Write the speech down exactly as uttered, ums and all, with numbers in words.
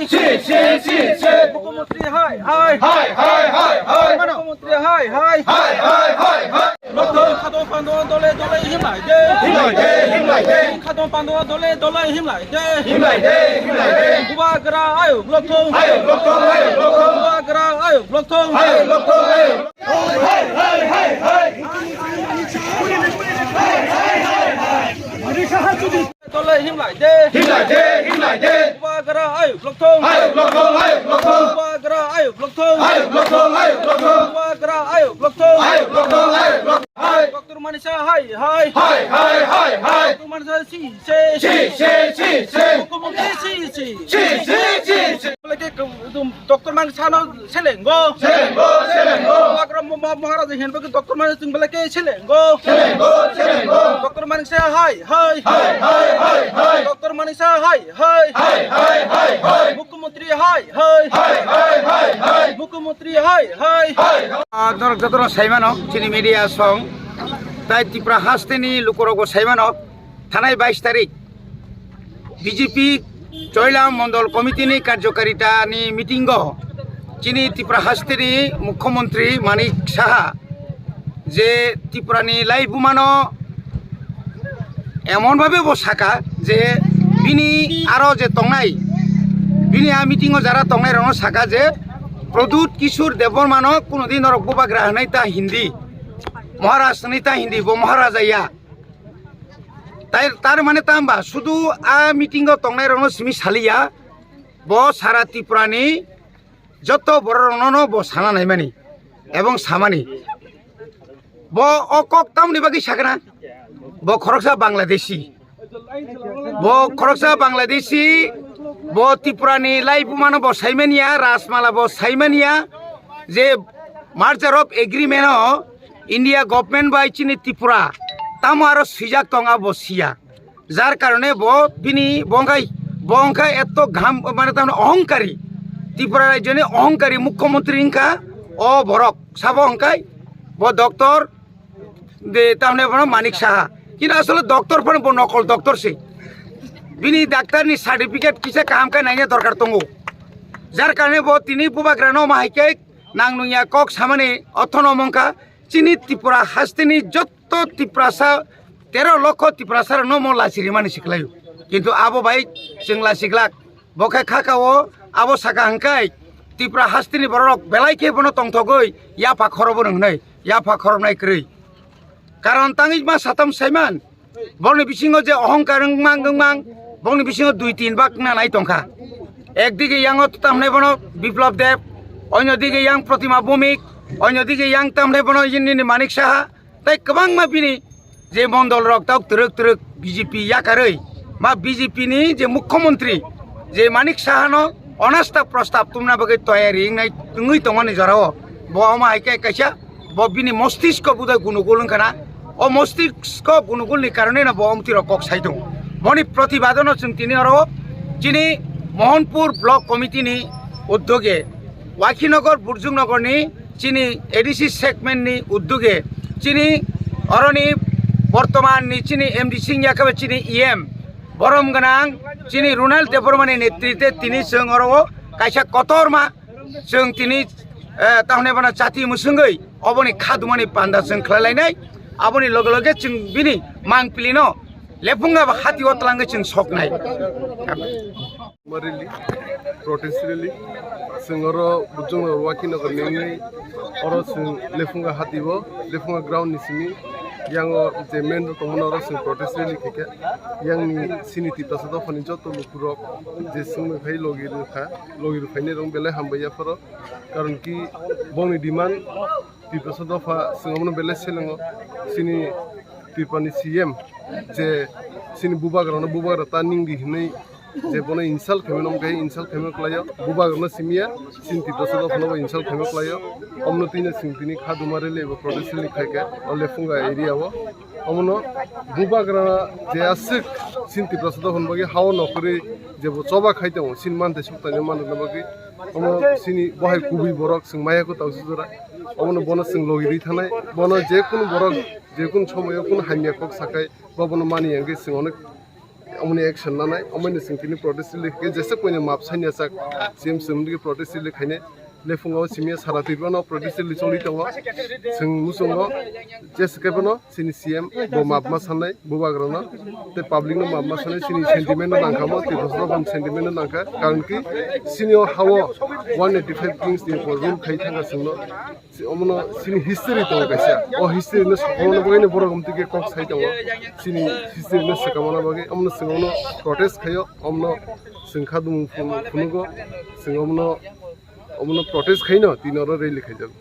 Si, si, si, si. Mukhyamantri hai, hai. Hai, hai, hai, hai. Mukhyamantri hai, hai. Hai, hai, hai, hai. Khatong pando dole dole himlai de. Himlai de, himlai de. Khatong pando dole dole himlai de. Himlai de, himlai de. Bubagra ayuk lokthung. Ayuk lokthung, ayuk lokthung. Bubagra ayuk lokthung. Ayuk lokthung, ayuk. Hai, hai, hai, hai. Dole himlai de. Himlai de, himlai de. Bubagra ayuk lokthung. Ayuk lokthung, ayuk lokthung. Bubagra ayuk lokthung. Ayuk lokthung, ayuk lokthung. Bubagra ayuk lokthung. Ayuk lokthung, ayuk lokthung. Hai. Doctor Manik Saha hai, hai. Hai, hai, hai, hai. Doctor Manik Saha si, si. Si, si, si, si. Mukhyamantri si, si. Si, si, si, si. Bole ke, um, Doctor Manik Saha no selengo. Selengo, selengo. Bubagra mo-, mo-, Maharaja hin bagi Doctor Manik Saha bole ke selengo. Selengo, selengo. Doctor Manik Saha hai, hai. Hai, hai, hai, hai. Doctor Manik Saha hai, hai. Hai, hai, hai, hai. Mukhyamantri hai, hai. Hai, hai, hai, hai. Mukhyamantri hai, hai. Hai. Ah, norok jotono saimano, chini media song. Tai Tripura hasteni lukorokbo saimano, thanai bais tarik B J P Choilam Mondol Committee ni karjokaritani meeting o chini Tripura hasteni Mukhyamantri Manik Saha je Tripura ni laibumano emon bhabe bo saka je bini aro je tongnai, bini a meeting o jara tongnai rokno saka je Pradyut Kishore Debbarma no kuno din norok bubagra hwnwi ta hindi, Maharaj hwnwi ta hindi, bo Maharaja ya. Tai tar mane tamba sudu a meeting o tongnai rokno simi saliya, bo sara Tripura ni joto borok rokno no bo sana naimani ebong samani. Bo o kok tamni bagwi sakna? Bo khoroksa Bangladeshi. Bo khoroksa Bangladeshi, bo Tripura ni laibumano bo saimaniya, Rajmala bo saimaniya, je merger of agreement o India government bai chini Tripura tamo aro swijak tonga bo siya. Jar karone bo bini bo wngkha, bo wngkha eto gham, mane tamni ohongkari, Tripura rajyoni ohongkari mukhyamantri wngkha o borok. Sabo wngkha bo doctor de tamni bono Manik Saha. Kintu asole doctor phano bo nokol doctor se. Bini daktar ni certificate kisa kaham khe naina dorkar tongo. Jar karone bo tini bubagra no ma hai khe nang nungya kok samani othono mongkha chini Tripura hasteni jotto Tiprasa tero lokho Tiprasa rokno mo lachi rimani siklaio. Kintu abo bai chwng lachiglak. Bo khe kha ka o abo saka hwnkhe Tripura hasteni bororok belai khe bono tongthogwi yapha khorobo rwngnai, yapha khorobnai kwrwi. Karon tangwi ma satam saiman, bongni bisingo je ohongkar wngmang wngmang, bongni bisingo dui tin bak wngna nai tongkha. Ekdige yango tamhnai bono Biplop Deb, onyo dige yang Protima Bhowmik, onyo dige yang tamhnai bono nini Manik Saha, tei kwbangma bini je mondol rok tok twrwk twrwk B J P yakarwi ma B J P ni je mukhyamantri je Manik Saha no onasta prostab tumna bagwi toyari wngnai wngwi tongmani jorao bo omo hai khe kaisa bo bini mostisko budai gunugul wngkha na. O mostisko gunugul ni karone no bo omtwi rok kok sai tongo. Boni protibado no chwng tini oro chini Mohanpur Block Committee ni uddoge Wakhinagar Burjungnogor ni chini A D C segment ni uddoge chini oroni bortoman ni chini M D C wngya khe chini E M borom gwnang chini Ronald Debbarma ni netritwe tini chwng oro o kaisa kotorma chwng tini, eh, tamni bono chati mwswngwi oboni khadumani panda chwng khlai lainai. Aboni loge loge chwng bini mangpili no lephunga ba hati o twlangwi chwng soknai. Rally, protest rally. Chwng oro Burjungnogor Wakhinagar ni wngwi oro chwng Lephunga hati o, Lephunga ground ni simi yango je main road tongmani oro chwng protest rally khaikha. Yang ni sini Tiprasa dophani joto lukurok je chwngno khai logi rwkha, logi rwphainai rok belai hambai yapharo. Karon ki bongni demand Tiprasa dopha chwng omono belai selengo. Sini Tripura ni C M je sini bubagrano bubagra ta ningdi hinwi je bono insult khaimano, omo khe insult khaima kwlaio, bubagrano simiya, sini Tiprasa dophano bo insult khaima kwlaio. Omono tini chwng tini khaduma rally eba protest rally khaikha o Lephunga area o. Omono bubagra je aswk sini Tiprasa dophani bagwi hao nokori je bo choba khai tongo, sini mantei suktaino manna bagwi. Omo sini bohai kubui borok chwng maya kwtao se jora. Omono bono chwng logi rwi thanai. Bono je kunu borok je kunu somoyo kunu hamya kok sakai ba bono mani ya hwnkhe chwng onek Omoni action nanai, omoni chwng tini protest rally khe jesa koino map sanya chak, C M chwng digi protest rally khainai. Lephungo simiya sara Tripura no protest rally choli tongo. Chwng muchungo jesa khe bono chini C M bo map ma sanai, bubagra no, tei public no map ma sanai, chini sentiment no nangkha mo, Tripura sentiment no nangkha. Karon ki chini o hao one eighty five kings ni rule khai thangkha chwngno. Si-, omono sini history tongo kaisa. O history no sakamana bagwi no borok omtwi khe kok sai tongo. Sini history no sakamana bagwi omono chwng omono protest khaio, omono chwng kha dumung phunu-, phunugo, chwng omono, omono protest khaino tini oro rally khaijago.